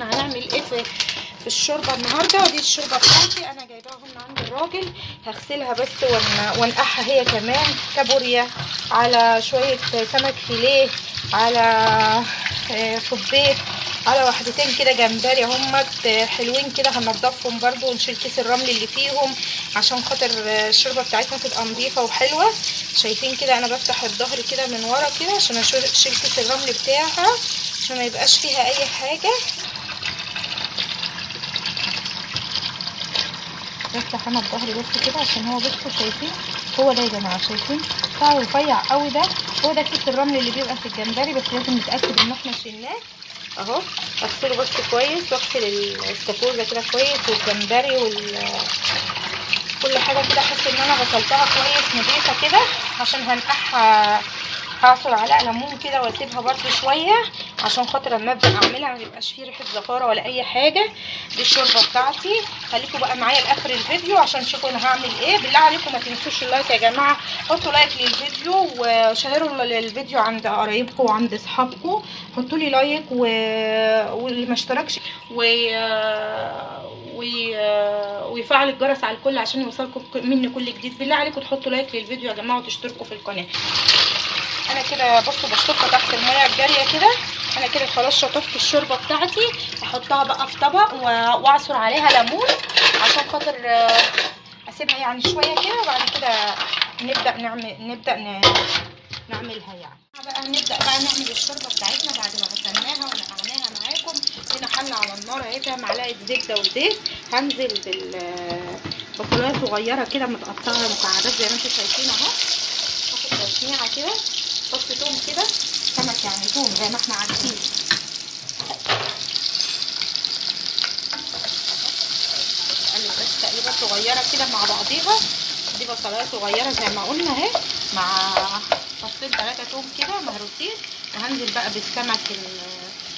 احنا هنعمل ايه في الشوربة النهارده. دي الشوربة بتاعتي انا جايباها من عند الراجل، هغسلها بس وانقعها هي كمان، كابوريا على شوية سمك فيليه على صبيط على واحدتين كده جمبري همت حلوين كده، هنضفهم برضو ونشيل كيس الرمل اللي فيهم عشان خاطر الشوربة بتاعتنا تبقى نظيفة وحلوه. شايفين كده انا بفتح الظهر كده من ورا كده عشان اشيل كيس الرمل بتاعها عشان ما يبقاش فيها اي حاجة. بفتح انا الظهر بس كده عشان هو بصوا شايفين هو ده يا جماعة، شايفين بتاعه رفيع قوي، ده هو ده كيس الرمل اللي بيبقى في الجمبري، بس لازم نتاكد ان احنا شلناه اهو. اغسله بس كويس واغسل الاستاكوزا كده كويس والجمبري كل حاجة كده، احس ان انا غسلتها كويس نظيفة كده عشان هنقعها. هعصر عليها ليمون كده واسيبها برده شوية عشان خاطر لما ابدا اعملها ما يبقاش فيه ريحه زفاره ولا اي حاجة. دي الشوربة بتاعتي، خليكم بقى معايا لاخر الفيديو عشان تشوفوا انا هعمل ايه. بالله عليكم ما تنسوش ال like يا جماعة، حطوا like للفيديو وشيروا الفيديو عند قرايبكم وعند اصحابكم، حطوا لي like واللي ما اشتركش ويفعل الجرس على الكل عشان يوصلكم مني كل جديد. بالله عليكم تحطوا like للفيديو يا جماعة وتشتركوا في القناة. انا كده بصوا بشطفها تحت المية الجارية كده، انا كده خلاص شطفت الشوربة بتاعتي. احطها بقى في طبق واعصر عليها ليمون عشان خاطر اسيبها يعني شوية كده، وبعد كده نبدا نعملها يعني. بقى نبدا بقى نعمل الشوربة بتاعتنا بعد ما غسلناها ونقعناها معاكم. هنا حله على النار اهي فيها معلقه زبدة وزيت، هنزل بالبصلايه صغيرة كده متقطعه مكعبات زي ما انتم شايفين اهو، هاخد تصنيعه كده فص توم كده، سمك يعني توم زي ما احنا عارفين. اقلب بس تقليبه صغيرة كده مع بعضيها. دي بصلايه صغيرة زي ما قلنا اهي مع فصين 3 توم كده مهروسين. وهنزل بقى بالسمك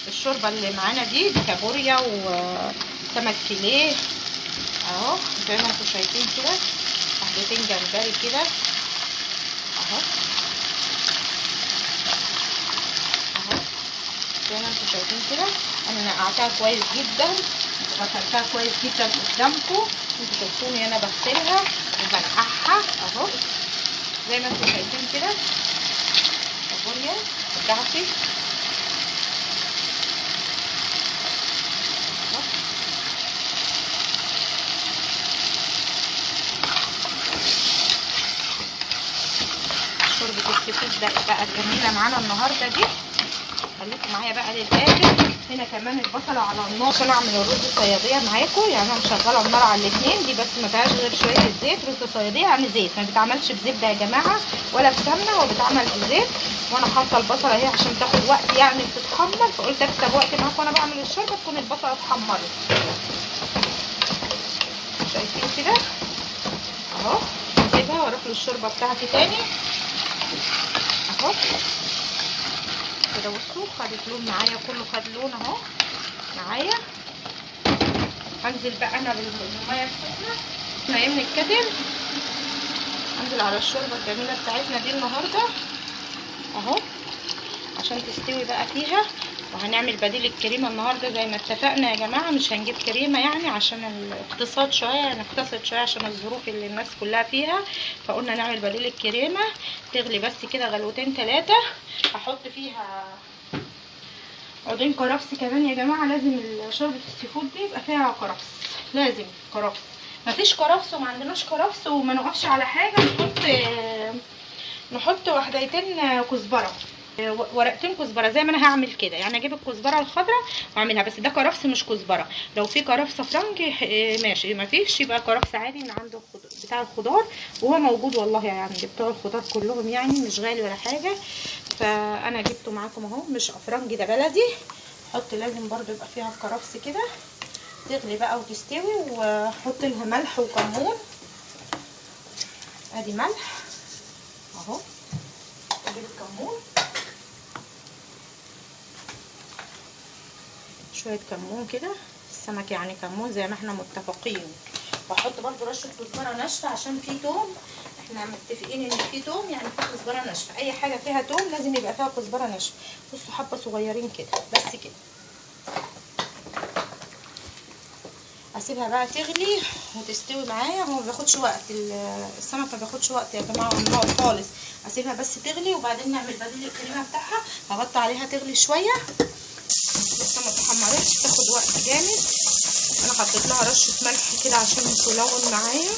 الشوربة اللي معانا دي، كابوريا وسمك فيليه اهو زي ما انتم شايفين كده، واحدتين جمبري كده اهو زي ما انتم شايفين كده. انا نقعتها كويس جدا وغسلتها كويس جدا قدامكم، انتوا شفتوني انا بغسلها وبنقعها اهو زي ما انتم شايفين كده. كابوريا بتاعتي اهو. شوربة ال seafood بقى الجميلة معانا النهارده دي، خليكم معايا بقى للاخر. هنا كمان البصله على النار عشان اعمل الرز صياديه معاكم، يعني انا مشغله النار على الاثنين دي بس، ما فيهاش غير شوية الزيت. رز صياديه يعني زيت، ما بيتعملش بزبده يا جماعة ولا بسمنه، هو بيتعمل بزيت. وانا حاطه البصله اهي عشان تاخد وقت يعني تتحمر، فقلت اكسب وقت معاكم وانا بعمل الشوربة تكون البصله اتحمرت. شايفين كده اهو، هسيبها واروح للشوربه بتاعتي تاني اهو كده. بصوا خدت لون معايا، كله خد لون اهو معايا. هنزل بقى انا بالمية السخنة احنا من الكتل، هنزل على الشوربة الجميلة بتاعتنا دي النهارده اهو عشان تستوي بقى فيها. وهنعمل بديل الكريمة النهارده زي ما اتفقنا يا جماعة، مش هنجيب كريمة يعني عشان الاقتصاد شوية، نقتصد شوية عشان الظروف اللي الناس كلها فيها، فقلنا نعمل بديل الكريمة. تغلي بس كده غلوتين 3، هحط فيها عودين كرفس كمان يا جماعة. لازم شوربة ال seafood دي يبقى فيها كرفس، لازم كرفس، مفيش كرفس وما عندناش كرفس وما نقفش على حاجة. نحط واحدتين كزبره، ورقتين كزبره زي ما انا هعمل كده، يعني اجيب الكزبره الخضراء واعملها، بس ده كرفس مش كزبره. لو في كرفس فرنجي ماشي، ما فيش يبقى كرفس عادي من عند بتاع الخضار، وهو موجود والله يعني بتوع الخضار كلهم يعني مش غالي ولا حاجة، فانا جبته معاكم اهو، مش افرنجي ده بلدي. حط لازم برده يبقى فيها الكرفس كده، تغلي بقى وتستوي. واحط لها ملح وكمون، ادي ملح اهو، اجيب الكمون شوية كمون كده، السمك يعني كمون زي ما احنا متفقين. واحط برده رشه كزبره ناشفة عشان في توم، احنا متفقين ان في توم يعني في كزبره ناشفة، اي حاجة فيها توم لازم يبقى فيها كزبره ناشفة. بصوا حبه صغيرين كده بس كده، هسيبها بقى تغلي وتستوي معايا. هو ما بياخدش وقت السمك، ما بياخدش وقت يا جماعة على النار خالص. هسيبها بس تغلي وبعدين نعمل بديل الكريمة بتاعها. هغطي عليها تغلي شوية، لسه ما اتحمرتش، تاخد وقت جامد. انا حطيت لها رشه ملح كده عشان تلون معايا.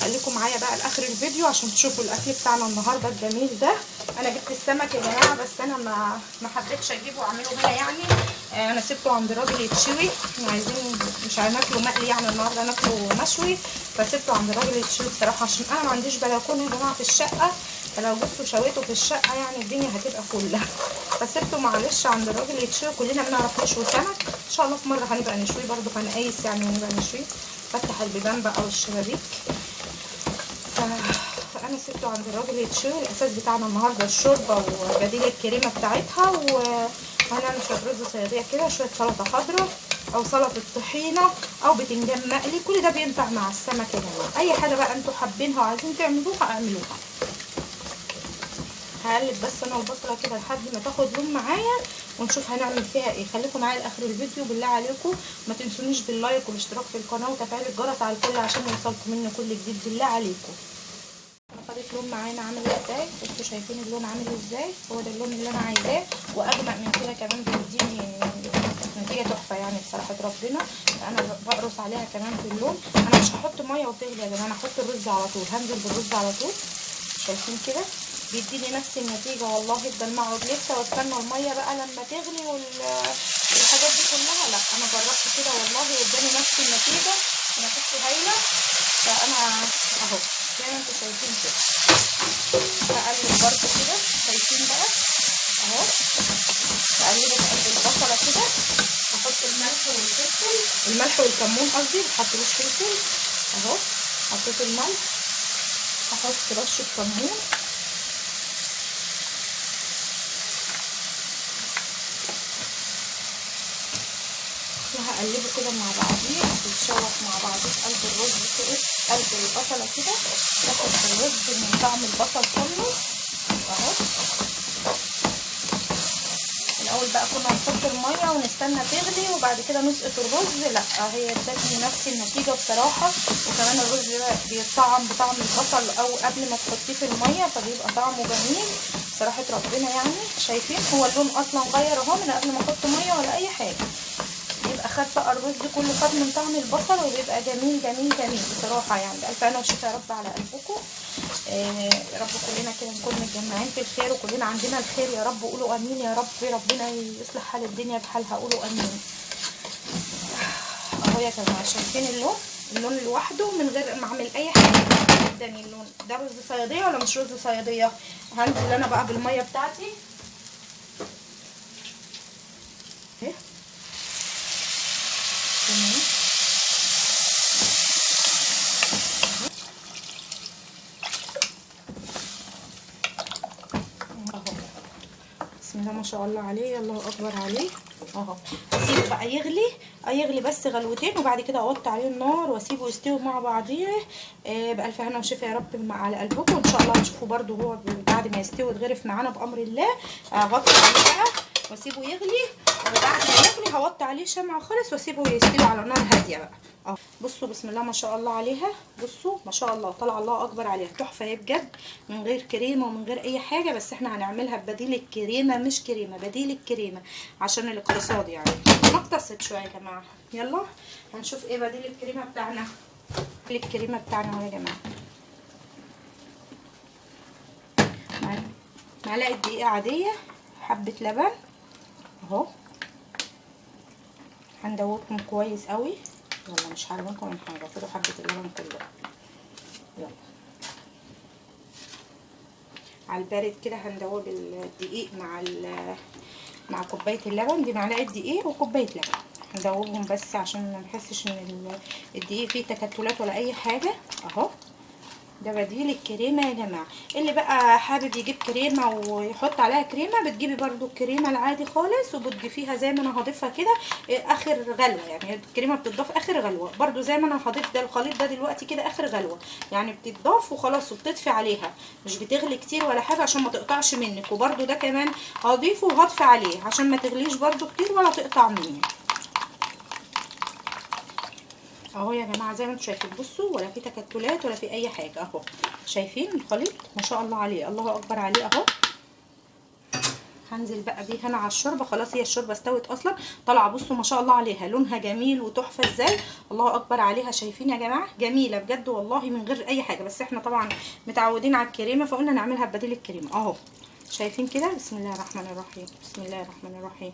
خليكم معايا بقى لاخر الفيديو عشان تشوفوا الاكل بتاعنا النهارده الجميل ده. انا جبت السمك يا جماعة، بس انا ما حبيتش اجيبه واعمله هنا يعني. انا سبته عند الراجل يتشوي، احنا عايزين مش هناكله مقلي يعني النهارده، ناكله مشوي، فسبته عند الراجل يتشوي بصراحة، عشان انا ما عنديش بلكونة يا جماعة في الشقة، فلو جبته شويته في الشقة يعني الدنيا هتبقى كلها، فسبته معلش عند الراجل يتشوي. كلنا بنعرف نشوي سمك، ان شاء الله في مرة هنبقى نشويه برده، هنقيس يعني ونبقى نشويه. فتح البيبان بقى والشبابيك. فانا سبته عند الراجل يتشوي. الاساس بتاعنا النهارده الشوربة وبديل الكريمة بتاعتها، وهنعمل شوية رز صياديه كده، شوية سلطة خضراء او سلطة طحينه او بتنجان مقلي، كل ده بينفع مع السمك يا جماعة. اي حاجة بقى انتوا حابينها وعايزين تعملوها اعملوها. هقلب بس انا والبصله كده لحد ما تاخد لون معايا ونشوف هنعمل فيها ايه. خليكم معايا لاخر الفيديو بالله عليكم، ما تنسونيش بال like والاشتراك في القناة وتفعيل الجرس على الكل عشان يوصلكم مني كل جديد بالله عليكم. خدت لون معانا عامل ازاي، بصوا شايفين اللون عامل ازاي؟ هو ده اللون اللي انا عايزاه، واغمق من كده كمان بيديني نتيجة تحفة يعني بصراحة ربنا. انا بقرص عليها كمان في اللون. انا مش هحط مية وتغلي يا جماعة، انا هحط الرز على طول، هنزل بالرز على طول. شايفين كده بيديني نفس النتيجة والله. بدل ما اقعد لسه واستنى المية بقى لما تغلي والحاجات دي كلها، لا انا جربت كده والله واداني نفس النتيجة، نتيجته هايلة. فانا اهو زي ما انتم شايفين كده هقلب برده كده، شايفين بقى اهو، هقلبه في قلب البصله كده. هحط الملح والفلفل، الملح والكمون قصدي، ما تحطلوش فلفل اهو. حطيت الملح، هحط رشه كمون، وهقلبه كده مع بعضيه، يتشوح مع بعضيه في قلب الرز كده، قلب البصله كده، ياخد الرز من طعم البصل كله اهو. الاول بقى كنا نحط المية ونستنى تغلي وبعد كده نسقط الرز، لا هي ادتني نفس النتيجة بصراحة. وكمان الرز بيطعم بطعم البصل او قبل ما تحطيه في المية، فبيبقى طعمه جميل بصراحة ربنا يعني. شايفين هو اللون اصلا غير اهو من قبل ما احط مية ولا اي حاجة، بيبقى خد بقى الرز كله خد من طعم البصل وبيبقى جميل جميل جميل بصراحة يعني. بألف هنا وشفا يا رب على قلبكم. يا رب كلنا كده نكون متجمعين في الخير وكلنا عندنا الخير يا رب، قولوا امين يا رب. ربنا يصلح حال الدنيا بحالها، قولوا امين. اهو يا جماعة شايفين اللون، اللون لوحده من غير ما اعمل اي حاجة اداني اللون ده. رز صياديه ولا مش رز صياديه؟ هنزل انا بقى بالمية بتاعتي اهي. تمام اهو، بسم الله ما شاء الله عليه، الله اكبر عليه اهو. هسيبه بقى يغلي، يغلي بس غلوتين وبعد كده اوطي عليه النار واسيبه يستوي مع بعضيه. بألف هنا وشفا يا رب على قلبكم. ان شاء الله هتشوفوا برده هو بعد ما يستوي يتغرف معانا بامر الله. اغطي عليه بقى واسيبه يغلي، وبعد ما يغلي هوطي عليه شمعة خالص واسيبه يستوي على نار هادية بقى اهو. بصوا بسم الله ما شاء الله عليها، بصوا ما شاء الله طلع الله اكبر عليها، تحفة هي بجد، من غير كريمة ومن غير اي حاجة. بس احنا هنعملها ببديل الكريمة، مش كريمة، بديل الكريمة عشان الاقتصاد يعني، نقتصد شوية يا جماعة. يلا هنشوف ايه بديل الكريمة بتاعنا. بديل الكريمة بتاعنا اهو يا جماعة، معلقه دقيق عادية، حبه لبن اهو، هندوبهم كويس قوي. يلا مش هعلمكم من حاجة، خدوا حبه اللبن كلها. يلا على البارد كده هندوب الدقيق مع كوباية اللبن دي، معلقه دقيق وكوبايه لبن، هندوبهم بس عشان ما نحسش ان الدقيق فيه تكتلات ولا اي حاجة اهو. ده بديل الكريمة يا جماعة. اللي بقى حابب يجيب كريمة ويحط عليها كريمة، بتجيبي برده الكريمة العادي خالص وبتضيفيها زي ما انا هضيفها كده اخر غلوه، يعني الكريمة بتضاف اخر غلوه برده زي ما انا هضيف ده الخليط ده دلوقتي كده اخر غلوه، يعني بتضاف وخلاص وبتطفي عليها، مش بتغلي كتير ولا حاجة عشان ما تقطعش منك. وبرده ده كمان هضيفه وهطفي عليه عشان ما تغليش برده كتير ولا تقطع مني. اهو يا جماعة زي ما انتم شايفين. بصوا ولا في تكتلات ولا في اي حاجة اهو، شايفين الخليط ما شاء الله عليه، الله اكبر عليه اهو. هنزل بقى بيه هنا على الشوربة. خلاص هي الشوربة استوت اصلا، طالعه بصوا ما شاء الله عليها، لونها جميل وتحفه ازاي، الله اكبر عليها. شايفين يا جماعة جميلة بجد والله من غير اي حاجة، بس احنا طبعا متعودين على الكريمة فقلنا نعملها ببديل الكريمة اهو. شايفين كده؟ بسم الله الرحمن الرحيم، بسم الله الرحمن الرحيم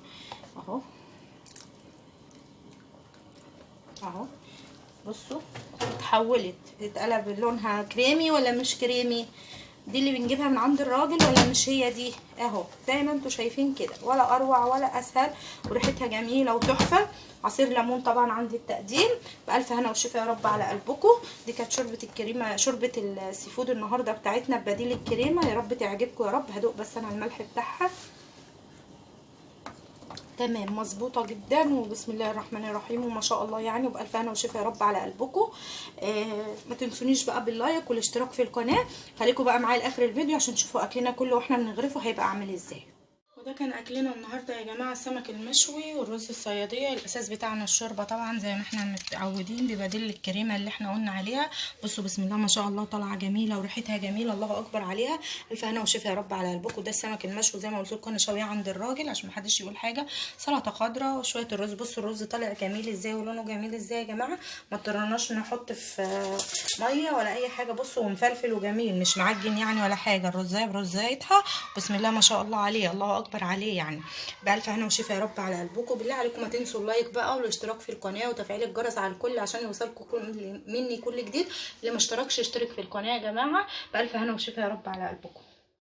اهو اهو. بصوا اتحولت، اتقلب لونها كريمي ولا مش كريمي؟ دي اللي بنجيبها من عند الراجل ولا مش هي دي؟ اهو زي ما انتم شايفين كده، ولا اروع ولا اسهل، وريحتها جميلة وتحفه. عصير ليمون طبعا عند التقديم. بالف هنا وشفا يا رب على قلبكم. دي كانت شوربة الكريمة، شوربة ال seafood النهارده بتاعتنا ببديل الكريمة. يا رب تعجبكم يا رب. هدوق بس انا الملح بتاعها. تمام مظبوطة جدا، وبسم الله الرحمن الرحيم وما شاء الله يعني. وبالف هنا وشفا يا رب على قلبكم. ما تنسونيش بقى بال like والاشتراك في القناة. خليكم بقى معايا لاخر الفيديو عشان تشوفوا اكلنا كله واحنا بنغرفه هيبقى عامل ازاي. وده كان اكلنا النهارده يا جماعة، السمك المشوي والرز الصياديه. الاساس بتاعنا الشوربة طبعا زي ما احنا متعودين ببديل الكريمة اللي احنا قلنا عليها. بصوا بسم الله ما شاء الله طالعه جميلة وريحتها جميلة، الله اكبر عليها. الف هنا وشفا يا رب على قلبكم. ده السمك المشوي زي ما قلت لكم انا شوية عند الراجل عشان ما حدش يقول حاجة. سلطة خضراء وشوية الرز. بصوا الرز طالع جميل ازاي ولونه جميل ازاي يا جماعة، ما اضطرناش نحط في مية ولا اي حاجة. بصوا ومفلفل وجميل، مش معجن يعني ولا حاجة. الرزايه برزايتها بسم الله ما شاء الله عليه، الله اكبر عليه يعني. بألف هنا وشفا يا رب على قلبكم. بالله عليكم ما تنسوا ال like بقى والاشتراك في القناة وتفعيل الجرس على الكل عشان يوصلكم مني كل جديد. اللي ما اشتركش اشترك في القناة يا جماعة. بألف هنا وشفا يا رب على قلبكم.